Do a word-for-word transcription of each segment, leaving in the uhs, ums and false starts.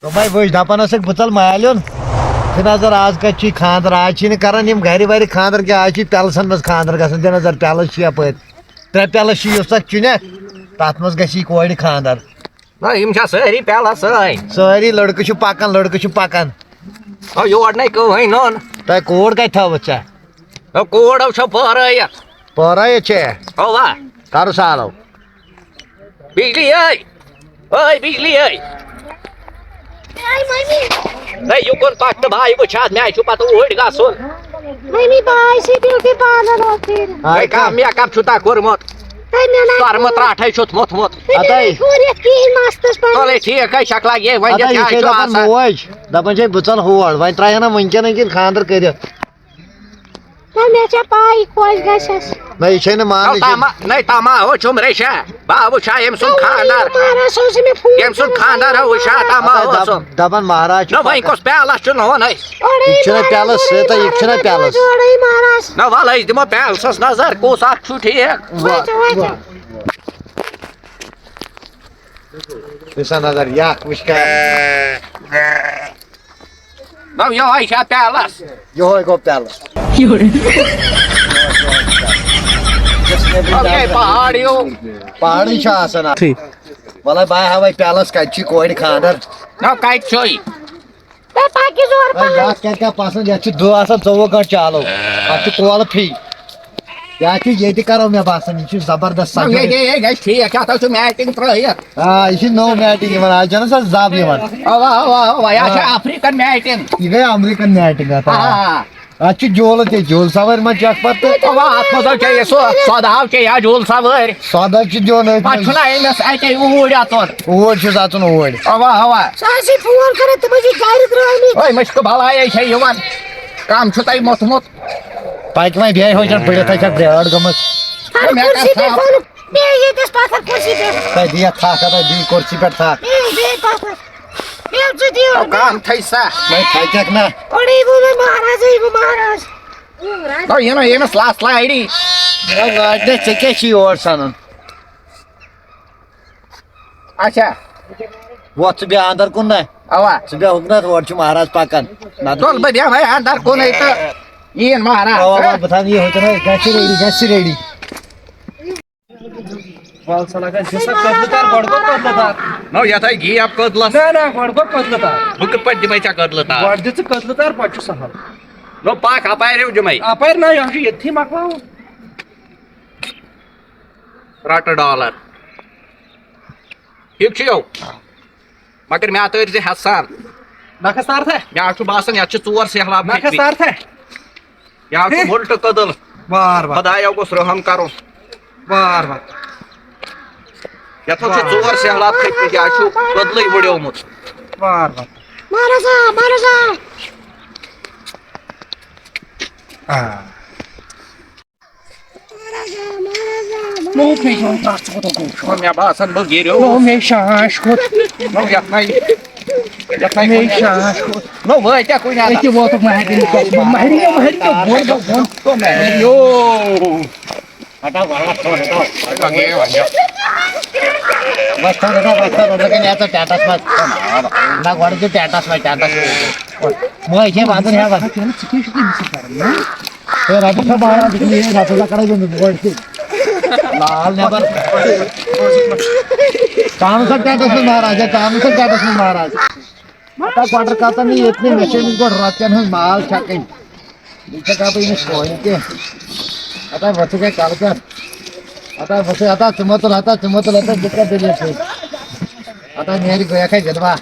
دوٚپمَے وٕچھ، دَپان ٲسٕکھ بہٕ ژَلہٕ مالیُن۔ ژٕ نظر آز کَتہِ چھی خانٛدر، آز چھی نہٕ کَران یِم گَرِ وَرِ خانٛدر کینٛہہ، آز چھی پیلسَن منٛز خانٛدر گژھان۔ ژےٚ نظر پیلَس چھِ یَپٲرۍ، ترٛےٚ پیلَس چھِ یُس تَتھ چُنٮ۪کھ، تَتھ منٛز گژھِ یہِ کورِ خانٛدر۔ نہ، یِم چھا سٲری پیلَس سٲنۍ؟ سٲری لٔڑکہٕ چھِ پَکان، لٔڑکہٕ چھِ پَکان۔ آ، یور نَے کٕہٕنۍ نوٚن۔ تۄہہِ کوٗر کَتہِ تھٲوٕتھ ژےٚ؟ نہ، کوٗر ہو چھو پٲرٲیِتھ۔ پٲرٲیِتھ چھے؟ اَوا۔ کَرُس آلو۔ بجلی ٲے، ٲے بجلی ٲے۔ ہے، مٔمی۔ ہے، یہِ کوٚر پَتھ تہٕ بھاے وٕچھ اَتھ، مےٚ چھُ پَتہٕ اوٗرۍ گژھُن۔ مٔمی، بہٕ آیہِ سُہ ڈیوٹی پانَن اوترٕ۔ ہے، کانٛہہ میک اپ چھُ تۄہہِ کوٚرمُت؟ ہے، مےٚ نہ سۄرمہٕ ترٛاٹھَے چھُتھ موٚتھمُت۔ مےٚ نہ اَدَے۔ کوٚر یَتھ کِہیٖنۍ مَستَس پانَس۔ تۄلے ٹھیٖک ہے، شکلا یے، وۄنۍ اَدَے، کیٛاہ یہِ چھُ چھے دَپان آسان؟ موج، دَپان چھے بہٕ ژَلہٕ ہور، وۄنۍ ترٛایہِ ہا نہ وٕنکٮ۪نٕے کِنہٕ خانٛدر کٔرِتھ؟ نہ، مےٚ چھےٚ پَے، یہِ خۄش گژھٮ۪س۔ نہ، یہِ چھے نہٕ مانان، نہ، یہِ چھے تما-، نہ، تما ہو چھُم ریشا۔ بابہٕ چھا ییٚمۍ سُنٛد خانٛدار؟ مہراز اوس مےٚ فون ییٚمۍ سُنٛد کران۔ خانٛدار ہو وٕچھا، تما ہو دَپان، سُم۔ دَپان مہراز چھُ نہ، وۄنۍ پَکان۔ کۄس پیالَس چھُ نہٕ وَنے؟ اورَے یہِ چھُنہ مہراز، پیالَس اورَے سۭتۍ، یہِ چھُنہ مہراز، پیالَس۔ اورَے مہراز۔ نہ، وَلہٕ، أسۍ دِمو پیالسَس نظر، کُس اَکھ چھُ ٹھیٖک۔ وٕچھو، وٕچھو۔ دِسا نظر، یہِ اَکھ وٕچھ کر۔ نو، یہوے چھا پیلس؟ یہوے گوٚو پیلس۔ یورٕ۔ نو، یہے پہاڑ ہیو۔ پہاڑٕے چھُ آسان اَتھ۔ ٹھیٖک۔ وَلہٕ بہٕ ہاوَے پیلس کَتہِ چھُ کورِ خانٛدر۔ نو، کَتہِ چھُے؟ ہے، پَکہِ زورٕ ہے، پَہَم۔ یَتھ کَتہِ کَتہِ پَسنٛد، یَتھ چھِ دُہ آسان ژوٚوُہ گٲنٛٹہٕ چالو۔ اَتھ چھُ کۄل فِرٛی۔ یا چھُ ییٚتہِ کرو مےٚ باسان، یہِ چھُ زبردست نہ، سَجٲوِتھ۔ ییٚتہِ، ییٚتہِ گژھِ ٹھیٖک، اَتھ حظ چھُ میٹنگ ترٲیِتھ۔ آ، یہِ چھِ نٔو میٹنگ یِوان، آز چھَنہٕ سۄ زب یِوان۔ اَوا، اَوا، اَوا، یہِ حظ چھِ آ۔ African meeting. یہِ گٔے امریکن میٹنگ اَتھ، آ۔ آ۔ اَتھ چھُ جوٗلہٕ تہِ، جوٗلہٕ سوٲرۍ ما چھِ اَتھ پَتہٕ؟ اَوا، اَتھ منٛز حظ چھےٚ یہِ سۄ، سۄداو چھےٚ یا جوٗلہٕ سوٲرۍ۔ سۄداو چھِ دیُن أتھۍ پَتہٕ منٛز۔ چھُنہ أمِس اَتے اوٗرۍ اَژُن۔ اوٗرۍ چھُس اَژُن اوٗرۍ۔ اَوا، اَوا۔ سُہ حظ چھِ فون کران، تِم حظ چھِ گرِ درٛٲمٕتۍ۔ أے، مٔشکہٕ بَلایے چھےٚ یِوان۔ کَم چھُ تۄہہِ موٚتھمُت؟ پَکہِ وۄنۍ بیٚہہِ ہو جان بٔڑِتھ، تۄہہِ چھا برٛیڈ گٔمٕژ؟ ہر مےٚ کُرسی کَتھ پٮ۪ٹھ تھاو۔ ووٚن، بیٚیہِ ییٚتٮ۪س پَتھر کُرسی پٮ۪ٹھ۔ تۄہہِ دِیَکھ تھَکھ، تۄہہِ دِیِو کُرسی پٮ۪ٹھ تھَکھ۔ بیٚیہِ، بیٚیہِ پَتھر۔ بیٚیہِ ژٕ دِیِو۔ او، کَم تھٲے سا۔ وۄنۍ تھَکٮ۪کھ نا۔ اوڑے ووٚن مےٚ مہراز، یہِ گوٚو مہراز۔ او، یہِ نا، ییٚمِس لَس لارِ۔ ہے، وٲتۍ نہ، ژےٚ کیٛاہ چھِ یور سَنان؟ اچھا۔ وۄتھ ژٕ بیٚہہ اندر کُن نہ۔ اوا۔ ژٕ بیٚہہ ہُکھ نہ، اورٕ چھُ مہراز پکان۔ نہ تُل بہٕ بیٚہمَے اندر کُنُے تہٕ یِیِن مہراز۔ اوا، اوا، بہٕ تھاوٕ یہِ ہوٚتٮ۪ن، گژھِ ریڈی، گژھِ ریڈی۔ وَل سا لگا، دِ سا کٔدلہٕ تار، گۄڈٕ گوٚو کٔدلہٕ تار۔ نو، یتھ ہاے گیپ کٔدلس۔ نہ، نہ، گۄڈٕ گوٚو کٔدلہٕ تار۔ بہٕ کِتھ پٲٹھۍ دِمے ژےٚ کٔدلہٕ تار؟ گۄڈٕ دِ ژٕ کٔدلہٕ تار، پتہٕ چھُ سہل۔ نو، پکھ اپارِ ہیوٗ دِمے۔ اپارِ نہ، یہِ چھُ ییٚتھی مۄکلاوُن۔ رٹہٕ ڈالر۔ ٹھیٖک چھُ یو۔ مگر مےٚ تٲرۍ زِ ہٮ۪سان۔ نکھس تار تھے۔ مےٚ چھُ باسان، یتھ چھِ ژور سہلاب نکھس کھٔتۍ مٕتۍ۔ تار تھے۔ یہِ حظ چھُ ہے۔ وُلٹہٕ کٔدٕل۔ بار بار۔ خۄدایا گوٚژھ رحم کرُن۔ بار بار۔ یتھ حظ چھِ ژور سہلاب کھٔتۍ مٕتۍ، یہِ حظ چھُ کٔدلٕے وُڈیومُت۔ بار بار۔ مہراز آو، مہراز آو۔ آ۔ نو، مےٚ چھُ وۄنۍ تَتھ ژٕ کوٗتاہ گوٚو چھُ۔ مےٚ باسان، بہٕ گِریو۔ نو، مےٚ شانٛش کھوٚت۔ نو، یَتھ نَے، یَتھ نَے مےٚ کُنہِ شانٛش کھوٚت۔ نو، وٲتۍ کُنہِ اَتھ۔ أتی ووتُکھ مہرنہِ پٮ۪ٹھ۔ مہرنہِ، مہرنہِ، بۄن گوٚو بۄن۔ تو مہرنہِ۔ یو۔ ہٹا، وَلہٕ، ہٹا، ہٹا۔ بس، تھوڑا سا، بس، تھوڑا سا، کَنہِ اَژٕ ٹٮ۪نٛٹَس منٛز۔ نہ، گۄڈٕ چھُ ٹٮ۪نٛٹَس منٛز، ٹٮ۪نٛٹَس منٛز۔ مٲج چھےٚ وَدُن ہٮ۪وان۔ ژٕ کیٛاہ چھُکھ أمِس سۭتۍ کَران، ہہ؟ ہے، رۄپیہِ چھا بارہ دِتھ مےٚ، ہے، رۄپیہِ لَکڑے گوٚمُت گۄڈٕ تہِ۔ لال نٮ۪بر۔ ژامنہٕ سا ٹٮ۪نٛٹَس منٛز مہراز، ہے، ژامنہٕ سا ٹٮ۪نٛٹَس منٛز مہراز۔ ہتا کۄٹر کَتَن نہٕ ییٚتہِ نہٕ، مےٚ چھِ أمِس گۄڈٕ رۄپیَن ہٕنٛز مال چھَکٕنۍ۔ یہِ چھَکھ بہٕ أمِس کھولِتھ تہِ۔ ہتا وٕژھٕ گٔے کَلہٕ پٮ۪ٹھ۔ ہتا وٕژھٕ، ہتا ژٕ مہ تُل، ہتا ژٕ مہ تُل، ہتا بہٕ کیٛاہ دٔلیٖل چھِ؟ ہتا نیرِ گٔیَکھ ہے وِدوا۔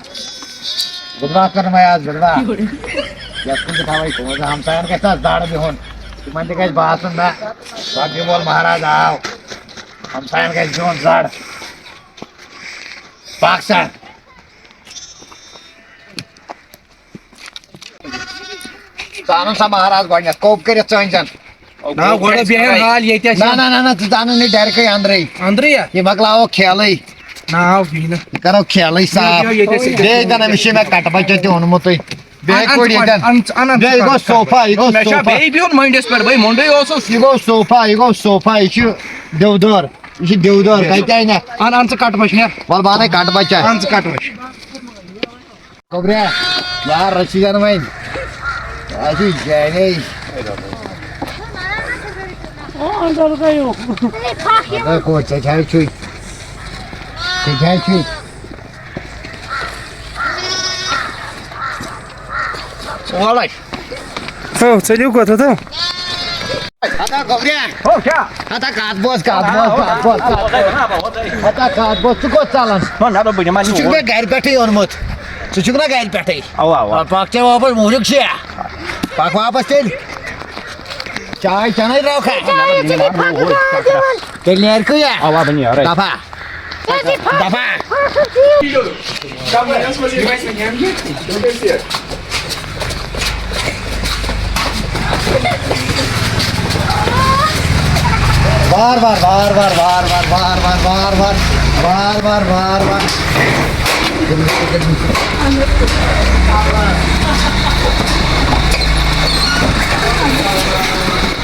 وِدوا کٔرمَے آز وِدوا۔ یَتھ کُن تہِ تھاوَے کھوژ، ہمسایَن گژھِ نا زَڈ بِہُن۔ تِمَن تہِ گژھِ باسُن، نہ، رۄپیہِ وول مہراز آو۔ ہمسایَن گژھِ بِہُن زَڈ۔ پَکھ سا۔ ژٕ اَنُن سا مہراز گۄڈٕنٮ۪تھ، کوٚپ کٔرِتھ ژٲنۍ زٮ۪ن۔ نہ، گۄڈٕ بیٚہن حال ییٚتہِ اَسہِ۔ نہ، نہ، نہ، نہ، ژٕ ژٕ اَنُن یہِ ڈٮ۪رکٕے اَنٛدرٕے۔ اَنٛدرٕے ہا؟ یہِ مۄکلاوو کھیلٕے۔ نہ، بیٚیہِ نہٕ۔ یہِ کَرو کھیلٕے صاف۔ بیٚہو ییٚتہِ اَسہِ۔ بیٚیہِ ییٚتٮ۪ن أمِس چھِ مےٚ کَٹہٕ بَچہِ تہِ اوٚنمُتٕے۔ بیٚیہِ اَن، اَن کوٚڑ ژٕ ییٚتٮ۪ن۔ اَن، اَن، اَن ژٕ بیٚیہِ گوٚو کَٹہٕ بَچہِ۔ صوفا، یہِ گوٚو مےٚ چھا صوفا۔ بیٚیہِ بِہُن مٔنٛڈِس پٮ۪ٹھ؟ بٔے مٔنٛڈٕے اوسُس۔ یہِ گوٚو صوفا، یہِ گوٚو صوفا، یہِ چھُ دِودٲر۔ یہِ چھُ دِودٲر، کَتہِ آے نہ؟ اَن، اَن ژٕ کَٹہٕ بَچہِ، نیر۔ وَلہٕ بہٕ اَنَے کَٹہٕ بَچہِ۔ اَن ژٕ کَٹہٕ بَچہِ۔ گوٚبریا، یار رٔسیٖدن وۄنۍ۔ اَسہِ چھُ جانے۔ اَدٕ کو، ژےٚ چھےٚ چھُے۔ ژےٚ چھےٚ چھُے۔ وَلَے۔ ہو، ژٔلِو کوٚت، ہو؟ ہتا گوٚبریا۔ ہو، کیٛاہ؟ ہتا کَتھ بوز، کَتھ بوز، کَتھ بوز، کَتھ بوز۔ ہتا کَتھ بوز، ژٕ کوٚت ژَلان؟ نہ، نہ، دوٚپ بہٕ نِمہٕ ہا ژٕ چھُکھ یوٗرۍ۔ مےٚ گَرِ پٮ۪ٹھٕے اوٚنمُت۔ ژٕ چھُکھ نہ گَرِ پٮ۪ٹھٕے؟ اَوا، اَوا۔ پَکھ ژےٚ واپَس، موٗجوٗک چھُ یا؟ پَکھ واپَس تیٚلہِ۔ چاے چَنَے ترٛاوکھا؟ چاے ژےٚ گٔے پَتہٕ گاو دِوان۔ تیٚلہِ نیرِ کٕے یا؟ اَوا، بہٕ نیرَے۔ دَفا۔ ژےٚ گٔے پَتہٕ دَفا۔ پَتہٕ چیٖز۔ وار وار، وار وار، وار وار، وار وار، وار وار، وار وار، وار وار۔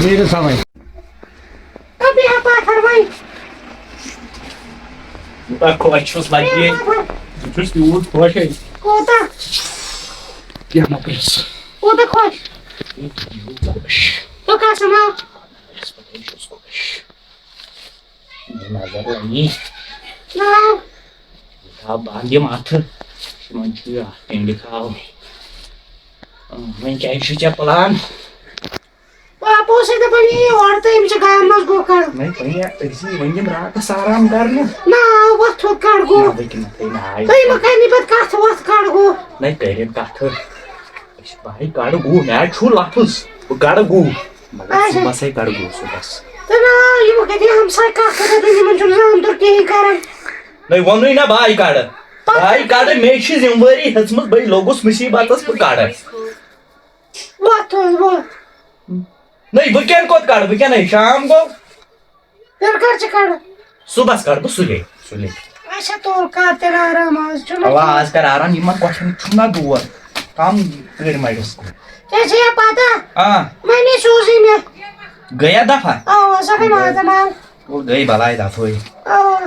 نیٖرِو سمٕجھ۔ ابھی آپ آ کر بھائی۔ کوٗتاہ خۄش چھُس لگہِ۔ بہٕ چھُس یوٗت خۄش ہے۔ کوٗتاہ؟ کینٛہہ مہ کٔرِس۔ کوٗتاہ خۄش؟ یوٗت خۄش۔ ژٕ کَس ناو؟ بہٕ چھُس خۄش۔ مےٚ نظر لگی۔ ناو؟ تھاو بنٛد یِم اَتھٕ۔ یِمن چھُ یہِ اکھ پینڈِ تھاو۔ اۭں، وۄنۍ کیٛاہ چھُ ژےٚ پلان؟ پاپہٕ اوسُے دَپان، یہِ یور تہٕ أمِس چھِ گامہٕ منٛز گُہہ کَڑُن۔ نَے، وۄنۍ یا أسی وۄنۍ یِم راتَس آرام کرنہِ۔ نا، وۄتھ تھوٚد کَڑ گُہہ۔ نہ، وٕنکٮ۪ن تھٲے ناے۔ تُہۍ مہ کَرنہِ پَتہٕ کَتھ وۄتھ کَڑ گُہہ۔ نَے، کٔرِن کَتھٕ۔ أسۍ بہٕ ہاے کَڑٕ گُہہ، مےٚ حظ چھُ لفظ، بہٕ کَڑٕ گُہہ۔ مگر اچھا۔ صُبحَس ہے کَڑٕ گُہہ صُبحَس۔ تہٕ نا، یِم کَتہِ ہمساے کَتھ کَران، یِمَن چھُنہٕ زامتُر کِہیٖنۍ کَران۔ نَے، ووٚنُے نہ بہٕ ہاے کَڑٕ۔ پَتہٕ بہٕ ہاے کَڑٕ، مےٚ چھِ ذِمہٕ وٲری ہیٚژمٕژ، بٕے لوٚگُس مُصیٖبتَس، بہٕ کَڑٕ۔ وۄتھ تھوٚد وۄتھ۔ نٔے، وٕنکٮ۪ن کوٚت کَڑٕ؟ وٕنکٮ۪ن ہے شام گوٚو۔ تیٚلہِ کَر چھِ کَڑُن؟ صُبحَس کَڑٕ بہٕ سُلے، سُلے۔ اچھا، تُل کَر تیٚلہِ آرام، آز چھُنہٕ اَوا، کینٛہہ۔ آز کَر آرام، یِمَن کۄٹھٮ۪ن چھُنہ دود۔ کَم کٔرۍ مَرِس کُن۔ ژےٚ چھےٚ یا پَتہ؟ آ۔ مٔمی سوٗزٕے مےٚ۔ گٔیا دَفعہ؟ اَوا، سۄ گٔے ماتامال۔ گوٚو گٔے بَلاے دَفعٕے۔ اَوا۔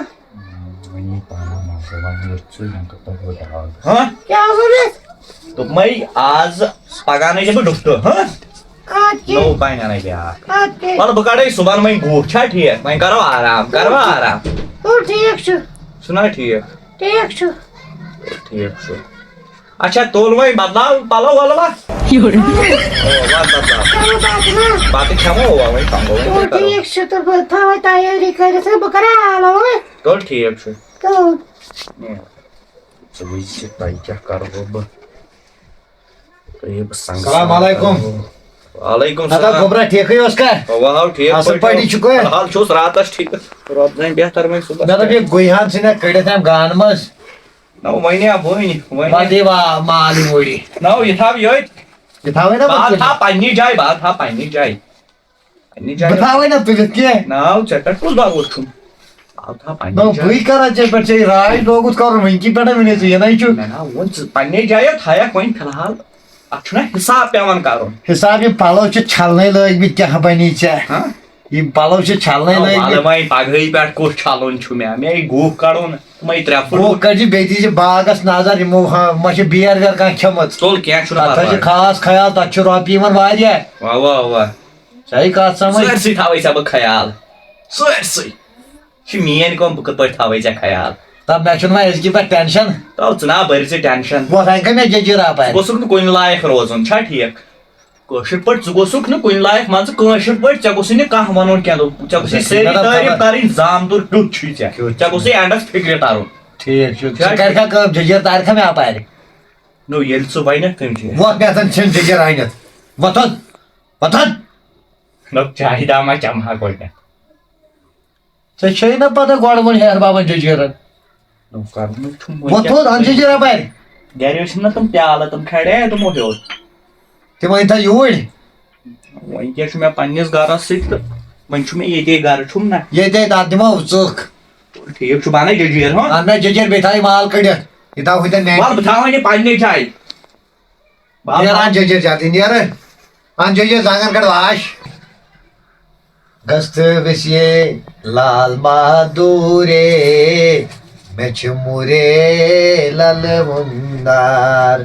وۄنۍ یی پانہٕ مَزٕ، وۄنۍ وٕچھ ژٕ، وۄنۍ کوٚت تام ووت داغ۔ ہاں؟ کیٛاہ ووٚنُتھ؟ دوٚپمَے آز پَگاہ اَنَے ژےٚ بہٕ ڈُپٹہٕ، ہاں؟ اَدٕ کیٛاہ؟ نوٚو بَنہِ اَنَے بیٛاکھ۔ اَدٕ کیٛاہ؟ وَلہٕ بہٕ کَڑَے صُبحَن وۄنۍ گُہہ، چھا ٹھیٖک؟ وۄنۍ کَرو آرام، کَروا آرام؟ تُل، ٹھیٖک چھُ۔ چھُنہ ٹھیٖک؟ ٹھیٖک چھُ۔ ٹھیٖک چھُ۔ اچھا، تُل وۄنۍ، بدلاو پلو ولو۔ یورٕ۔ او، وَن بدلاو۔ چلو، بتہٕ ما؟ بتہٕ کھٮ۪مو، اوا، وۄنۍ کھٮ۪مو وۄنۍ، او، کیٛاہ کرو؟ ٹھیٖک چھُ، تہٕ بہٕ تھاوَے تیٲری کٔرِتھ، بہٕ کرٕ حالو وۄنۍ۔ تُل، ٹھیٖک چھُ۔ تُل۔ نیر۔ ژٕ وٕچھ ژٕ، تۄہہِ کیٛاہ کرٕ بہٕ؟ تۄہہِ بہٕ سنٛگہٕ السلام علیکم۔ وعلیکم ادا السلام۔ گوٚبرا، ٹھیٖکٕے اوس کھا؟ اوا، ہاو، ٹھیٖک اَصٕل پٲٹھۍ پٲٹھی چھُکھ؟ فی الحال چھُس راتس ٹھیٖک۔ رۄب زانہِ بہتر وۄنۍ صُبحس مےٚ دوٚپ، کیٛاہ۔ یہِ گُہۍ ہن ژھٕنٮ۪کھ کٔڑِتھ اَمہِ گانہٕ منٛز۔ نہ، وۄنۍ ہا وۄنۍ، وۄنۍ۔ وۄنۍ دِ وا-، مال یہِ وُڑِ۔ نہ، یہِ تھاو یٔتۍ۔ یہِ تھاوے نا بہٕ بہٕ ژٕ؟ تھاو پننہِ جایہِ، بہٕ تھاو پننہِ جایہِ۔ پننہِ جایہِ۔ بہٕ تھاوے نا تُلِتھ کینٛہہ۔ نہ، ژےٚ پٮ۪ٹھ کُس بھروسہٕ چھُم؟ بہٕ تھاو پننہِ نہ، جایہِ۔ بٕے کرا ژےٚ پٮ۪ٹھ ژےٚ راج لوگُتھ کرُن، وۄنۍ کِتھ پٲٹھۍ وَنے ژٕ یہِ نَے چھُ؟ نہ، نہ، وۄنۍ ژٕ پننہِ جایہِ تھایَکھ وۄنۍ فی الحال۔ اَتھ چھُنہ حساب پٮ۪وان کرُن۔ حساب، یہِ پَلو چھِ چھَلنَے لٲگۍ مٕتۍ، کیٛاہ بَنی ژےٚ؟ ہاں؟ یِم پَلو چھِ چھَلنَے نہ، لٲگۍ وَلہٕ مٕتۍ۔ وۄنۍ پگہٕے پٮ۪ٹھ کُس چھَلُن چھُ مےٚ؟ مےٚ یہِ گُہہ کَڑُن، تِمَے ترٛےٚ فُٹ۔ گُہہ کَڑِ، بیٚیہِ دیٖزِ باغَس نظر، یِمو ہا، ما چھِ بیر ویر کانٛہہ کھٮ۪مٕژ۔ تُل، کینٛہہ چھُنہٕ تَتھ تھٲیزِ پَرواے۔ خاص خیال، تَتھ چھُ رۄپیہِ یِوان واریاہ۔ اَوا، اَوا۔ ژےٚ آیہِ کَتھ سَمٕجھ؟ سٲرسٕے تھاوَے ژےٚ بہٕ خیال۔ سٲرسٕے۔ چھِ میٛٲنۍ کٲم، بہٕ کِتھ پٲٹھۍ تھاوَے ژےٚ خیال؟ تَب مےٚ چھُنہٕ وۄنۍ أزکہِ پٮ۪ٹھ ٹٮ۪نشَن۔ تَو ژٕ نا بٔرۍ ژٕ ٹٮ۪نشَن۔ وۄتھ وۄنۍ کَمہِ جٔجیٖر اَپارِ؟ ژٕ گوٚژھُکھ نہٕ کُنہِ لایق روزُن، چھا ٹھیٖک؟ کٲشِر پٲٹھۍ، ژٕ گوٚژھُکھ نہٕ کُنہِ لایق، مان ژٕ کٲشِر پٲٹھۍ، ژےٚ گوٚژھُے نہٕ کانٛہہ وَنُن کینٛہہ، ژےٚ گوٚژھُے اچھا، سٲری مےٚ دوٚپ تعریٖف خبر۔ کَرٕنۍ، زامتُر کیُتھ چھُے ژےٚ۔ کیُتھ ژےٚ چھُ۔ گوٚژھُے اینڈَس فِکرِ تَرُن۔ ٹھیٖک چھُ۔ ژٕ چھا کَرِ کھا کٲم، جٔجیٖر تارِ کھا مےٚ اَپارِ؟ نو، ییٚلہِ ژٕ وَنَکھ تٔمۍ چھُ۔ وۄتھ مےٚ اَتھَن ژھٕن جٔجیٖر أنِتھ۔ وۄتھُن، وۄتھُن۔ نو، چاہے داما چَمہٕ ہا گۄڈٕنٮ۪تھ۔ ژےٚ چھے نہ پتہ گۄڈٕ ووٚن ہیہر بابن جٔجیٖرن۔ نو، کرُن چھُم وۄنۍ وۄتھ کیٛاہ؟ تھوٚد، اَن جٔجیٖر اَپارِ۔ گرِ ٲسِم نہ تِم پیالہٕ، تِم کھڑے تِمو ہیوٚر۔ تِم أنۍ تھا یوٗرۍ؟ وۄنۍ کیٛاہ چھُ مےٚ پننِس گرس سۭتۍ تہٕ وۄنۍ چھُ مےٚ ییٚتے گرٕ، چھُم نہ۔ ییٚتے تَتھ دِمو ژٕکھ۔ ٹھیٖک چھُ، بہٕ اَنَے جٔجیٖر، ہاں؟ اَن مےٚ جٔجیٖر، بیٚیہِ تھاو یہِ مال کٔڑِتھ۔ یہِ تھاو ہُتٮ۪ن میٛانہِ۔ وَلہٕ بہٕ تھاوَن یہِ پننہِ جایہِ۔ نیر، اَن جٔجیٖر جلدی، نیر۔ اَن جٔجیٖر زنٛگن کَڑ واش۔ گژھتہٕ ویسے لال مادوٗرے، مےٚ چھِ مُرے لَلہٕ وُندار۔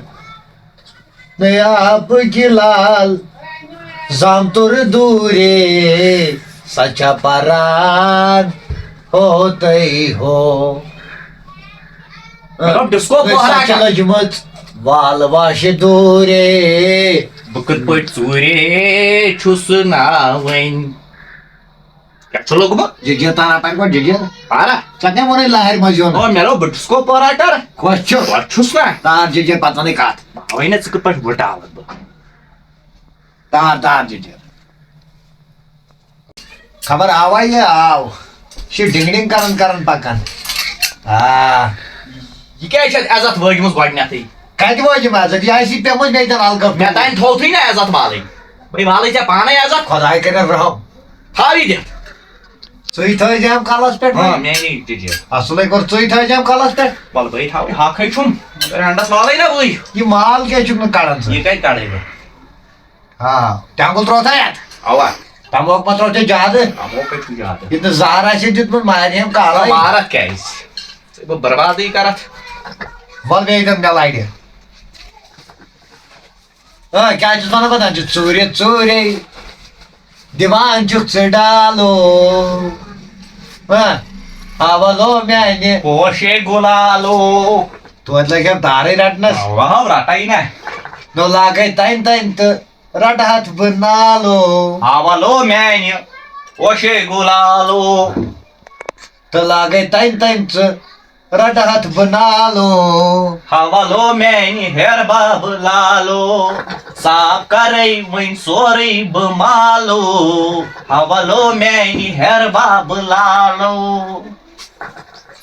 نیا بگلال زامتر دوٗرے، سۄ چھےٚ پران ہوتٕے ہو۔ مےٚ دوٚپ ڈسکو پہرا سۄ چھےٚ کر۔ لٔجمٕژ وال واش دوٗرے۔ بہٕ کِتھ پٲٹھۍ ژوٗرے چھُس ناوٕنۍ؟ کیٛاہ چھُ لوٚگمُت؟ جِجِر تارا پَکہِ گۄڈٕ جِجِر۔ پارا؟ ژےٚ کیٛاہ ووٚنُے لہرِ منٛز یُن؟ او، مےٚ دوٚپ بہٕ ڈسکو پہرا کر۔ خۄش چھُ؟ خۄش چھُس نا۔ تار جِجِر پَتہٕ وَنَے کَتھ۔ بہٕ ہاوَے نہ ژٕ کِتھ پٲٹھۍ وٕٹاوَتھ بہٕ۔ تار، تار جِجِر۔ خبر آوا یہِ آو۔ یہِ چھِ ڈِنگ ڈِنگ کران کران پکان۔ آ۔ یہِ کیٛازِ چھِ اَتھ عزت وٲجمٕژ گۄڈٕنٮ۪تھٕے؟ کتہِ وٲجِم عزت؟ یہِ آسی پیمٕژ مےٚ تہِ الگٲب۔ مےٚ تام تھوتھٕے نہ عزت والٕنۍ۔ بٔے والٕے ژےٚ پانے عزت۔ خداے کٔرِنۍ رحم۔ تھاوی دِتھ۔ ژٕے تھٲیزِ أمۍ کلس پٮ۪ٹھ ہاں، وۄنۍ۔ میٛانی ڈِجِر۔ اصلٕے کوٚر، ژٕے تھٲیزِ أمۍ کلس پٮ۪ٹھ۔ وَلہٕ بٔے تھاوٕ، حقٕے چھُم۔ مگر انڈس والٕے نہ بٕے۔ یہِ مال کیٛازِ چھُکھ نہٕ کڑان ژٕ؟ یہِ کتہِ کڑے بہٕ؟ ہاں، ٹٮ۪نٛگُل ترٛوو تھا یتھ؟ اوا۔ تموک ما ترٛوو ژےٚ زیادٕ؟ تموک کتہِ چھُ زیادٕ؟ ییٚتہِ نہٕ زہر آسہِ دیُتمُت مارِ ہٮ۪م کالے۔ مارتھ کیٛازِ؟ ژٕ بہٕ بربادٕے کرتھ۔ وَل بیٚیہِ دِم مےٚ لَرِ۔ آ، کیٛاہ چھُس وَنان بہٕ؟ دَپان چھُ ژوٗرِ ژوٗرے دِوان چھُکھ ژٕ ڈالو۔ آ، آ، وَلو میٛانہِ۔ پوشے گُلالو۔ توتہِ لَگہِ ہا دارٕے رَٹنَس۔ آ، وَہَو رَٹَے نہ۔ نو لاگَے تَنہِ تَنہِ تہٕ رَٹہٕ ہَتھ بہٕ نالو۔ ہاوَلو میٛانہِ پوشے گُلالو۔ تہٕ لاگَے تَنہِ تَنہِ ژٕ رَٹہٕ ہَتھ بہٕ نالو۔ ہاوَلو میٛانہِ ہیرٕ بابہٕ لالو۔ صاف کَرَے وۄنۍ سورُے بہٕ مالو۔ ہاوَلو میٛانہِ ہیرٕ بابہٕ لالو۔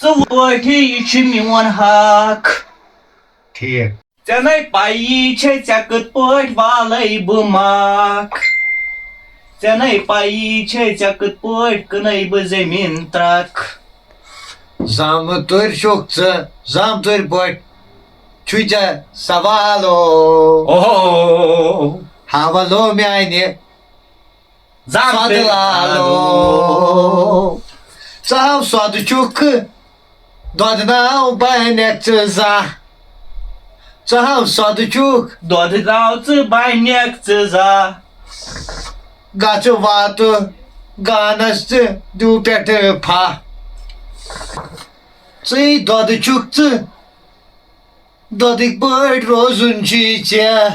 ژٕ پٲٹھی چھِ میون حق۔ ٹھیٖک۔ ژےٚ نے پَیی چھے ژےٚ کِتھ پٲٹھۍ والَے بہٕ ماکھ۔ ژےٚ نے پَیی چھے ژےٚ کِتھ پٲٹھۍ کٕنَے بہٕ زٔمیٖن ترٛکھ۔ زامہٕ تُرۍ چھُکھ ژٕ، زامہٕ تُرۍ پٲٹھۍ چھُے ژےٚ سوالو۔ اوہو۔ ہاوَلو میٛانہِ زامہٕ سۄدٕ تُرۍ لالو۔ ژٕ ہاو سۄدٕ چھُکھ دۄدٕ ناو بنکھ ژٕ زا۔ ژٕ ہاو سۄدٕ چھُکھ۔ دۄدٕ ناو ژٕ بنکھ ژٕ زا۔ گژھٕ واتہٕ گانس ژٕ دیو پٮ۪ٹھٕ پھا۔ ژٕے دۄدٕ چھُکھ ژٕ۔ دۄدٕکۍ پٲٹھۍ روزُن چھُے ژےٚ۔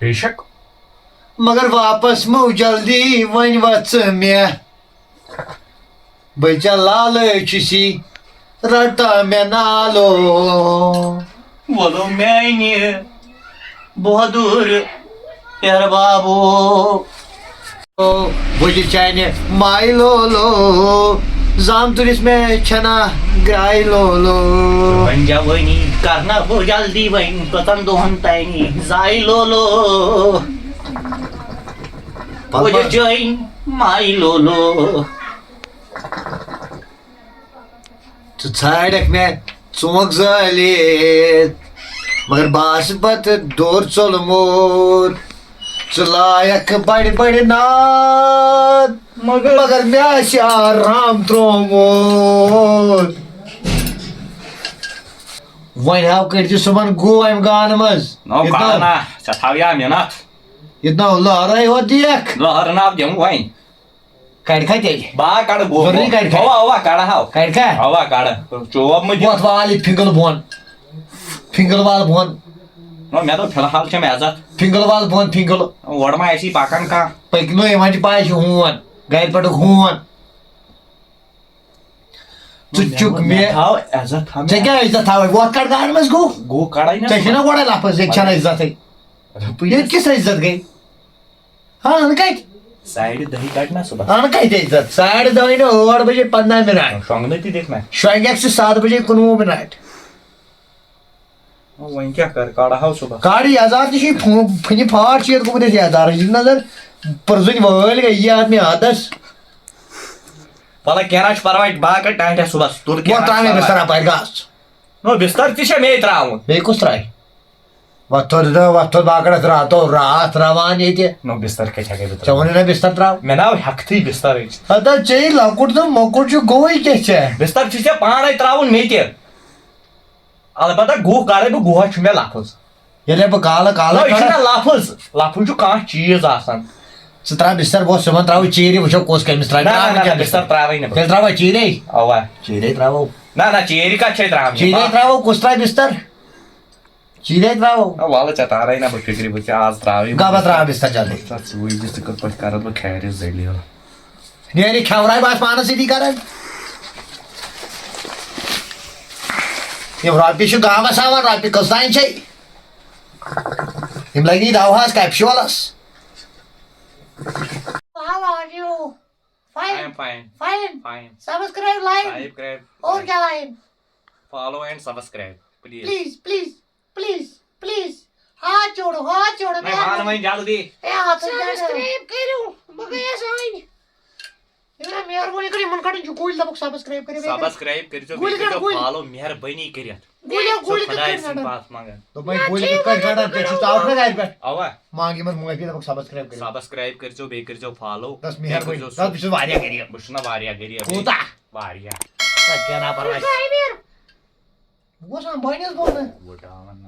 بے شک۔ مگر واپس مو جلدی، وۄنۍ وَژھ مےٚ۔ بہٕ ژےٚ لالہٕ چھُسی، رَٹا مےٚ نالو۔ وَلو میٛانہِ بہادُر ہیرٕ بابو۔ بہٕ تہِ چانہِ مایہِ لولو، زامتُرِس مےٚ چھَنا گرٛاے لولو۔ وۄنۍ جوٲنی کرنہ بہٕ جلدی، وۄنۍ کٔژَن دۄہَن تانی زایہِ لولو۔ پَل پَل۔ وۄنۍ جوٲنی مایہِ لولو۔ ژٕ ژھانڈکھ مےٚ ژونٛگ زٲلِتھ، مگر بہٕ آسہٕ پتہٕ دور ژوٚلمُت۔ ژٕ لایکھ بڑِ بڑِ ناد، مگر مگر مےٚ آسہِ آرام ترٛوومُت۔ وۄنۍ ہاو کٔرۍ زِ صُبحن گوٚو امہِ گانہٕ منٛز۔ نو یہِ کَڑ تام۔ نا، ژےٚ تھاو یا مِنتھ۔ یہِ تام لہرے ہوت دیکھ۔ لہر ناو دِمہٕ وۄنۍ۔ کڑکھا تیٚلہِ؟ با کڑ گو۔ ضروٗری کڑکھا؟ اوا، اوا، کڑ ہاو۔ کڑکھا؟ اوا، کڑ۔ چوب مہٕ دِ۔ وۄتھ وال یہِ فِنگل بۄن۔ فِنگل وال بۄن۔ نو، مےٚ دوٚپ، فی الحال چھم عزت۔ فِنگل وال بۄن، فِنگل۔ اورٕ ما آسی پکان کانٛہہ۔ پٔکۍ نو، یِمن چھِ پاے، یہِ چھُ ہوٗن۔ گرِ پٮ۪ٹھُک ہوٗن۔ ژٕ نو، چُک مےٚ مےٚ۔ تھاو عزت، تھاو مےٚ۔ ژےٚ کیٛاہ عزت تھاوے؟ وۄتھ کڑ گاڑِ منٛز گوٚو۔ گوٚو کڑے نہ۔ ژےٚ چھُے نہ گۄڈے لفظ، ییٚتہِ چھنہٕ عزتٕے۔ رۄپٕے ییٚتہِ کِس عزت گٔے؟ ہاں، اَنہٕ کَتہِ؟ ساڑِ دَہہِ کَڑ نا صُبحس۔ اَنہٕ کَتہِ أسۍ زَن؟ ساڑِ دَہہِ نہٕ، ٲٹھ بجے پنٛداہ مِنٹ۔ شۄنٛگنہٕ تہِ دِکھ نا۔ شۄنٛگَکھ ژٕ سَتھ بجے کُنوُہ مِنٹ۔ وۄنۍ کیٛاہ کَرٕ، کَڑٕ ہاو صُبحس۔ کَڑ یَزار تہِ چھُے فو-، فُنہِ پھاٹھ چھُ یَتھ گوٚمُت اَسہِ یَزارَس۔ یہِ نظر پٔرزٕنۍ وٲلۍ گٔے یہِ آدمی عادَس۔ وَلہٕ کینٛہہ نہ چھُ پَرواے، بہٕ ہا کَڑٕ ٹاٹھٮ۪س صُبحس۔ تُل کینٛہہ وۄنۍ نہ ترٛاو چھُ مےٚ پَرواے۔ بِستَر اَپٲرۍ گاسہٕ۔ نو، بِستَر تہِ چھےٚ مے ترٛاوُن۔ بیٚیہِ کُس ترٛاوِ؟ وۄتھو دِتو، وۄتھو باکڑس راتو راتھ روان ییٚتہِ۔ نو بستر کتہِ ہٮ۪کے بہٕ ژےٚ ترٛٲوِتھ؟ ووٚنُے نا بستر ترٛاو۔ مےٚ ناو ہٮ۪کتھٕے بسترٕچ۔ ہتا ژےٚ لۄکُٹ تہٕ مۄکُٹ چھُ گوٚوٕے کیٛاہ ژےٚ؟ بستر چھُے ژےٚ پانے ترٛاوُن مےٚ تہِ۔ البتہ گُہہ کڑے بہٕ، گُہس چھُ مےٚ لفظ۔ ییٚلے بہٕ کالہٕ کالہٕ نو، یہِ کڑٕ۔ چھُنہ لفظ، لفظ چھُ کانٛہہ چیٖز آسان۔ ژٕ ترٛاو بستر، بہٕ اوسُس صُبحن ترٛاوٕ چیٖرِ، وٕچھو کُس کٔمِس ترٛاوِ۔ نہ، نہ، ترٛاو نہ، نہٕ نہ، کینٛہہ بستر بستر۔ ترٛاوٕے نہٕ بہٕ۔ تیٚلہِ ترٛاووا چیٖرے؟ اوا۔ چیٖرے ترٛاوو۔ نہ، نہ، چیٖرِ کتھ چھے ترٛاونہِ؟ چیٖرے ترٛاوو، کُس ترٛاوِ بستر؟ چیٖرے ترٛاوو۔ نہ، وَلہٕ ژےٚ تارے نہ بہٕ فِکرِ، بہٕ ژےٚ آز ترٛاوٕے۔ گا بہٕ ترٛاو بستر جلدی۔ ژٕ وٕچھ زِ ژٕ کِتھ پٲٹھۍ کَرَتھ بہٕ خیرِ ذٔلیٖل۔ نیرِ کھٮ۪وراے بہٕ آسہٕ پانَس سۭتی کَران۔ یِم رۄپیہِ چھِ گامَس ہاوان، رۄپیہِ کٔژ تام چھے؟ یِم لَگی دَوہَس کیپشولَس۔ How are you? I Fine. Am fine. Fine. Fine. Subscribe, like. Subscribe. اور کیا line? Follow and subscribe, please. Please, please, please, please. ہاتھ جوڑو، ہاتھ جوڑو، نہیں، مہربانی۔ وان وۄنۍ جلدی۔ اے، ہاتھ جوڑو۔ Subscribe کٔرِو، بہٕ گٔیَس وۄنۍ۔ یہِ وَنان مہربٲنی کٔرِو، یِمَن کَڑُن چھُ گُلۍ، دَپُکھ subscribe کٔرِو، بیٚیہِ کٔرِو۔ Subscribe کٔرۍزیو، گُلۍ بیٚیہِ کٔرِو، کٔرۍزیو گُلۍ۔ Follow، مہربٲنی کٔرِتھ۔ گُلۍ، چھُ گُلۍ کِتھ خۄداے کٔرۍ سٕنٛدِ رَٹان؟ پَتھ منٛگان۔ دوٚپمَے، نہ، گُلۍ ٹھیٖک کِتھ کٔنۍ چھُ، رَٹان؟ ژےٚ چھُے ژاوُکھ نہ گَرِ پٮ۪ٹھ؟ اَوا۔ مانٛگ یِمَن معٲفی، دَپُکھ subscribe کٔرِو۔ Subscribe کٔرۍزیو، بیٚیہِ کٔرۍزیو follow، دَس بیٚیہِ مہربٲنی، کٔرۍزیو دَس بہٕ چھُس واریاہ غریٖب۔ بہٕ چھُس نہ واریاہ غریٖب۔ کوٗتاہ؟ واریاہ۔ نہ، کینٛہہ نہ پَرواے۔ Subscribe۔ بہٕ گوس وۄنۍ بَنیَس بۄنہٕ۔ وۄٹاوان نہ۔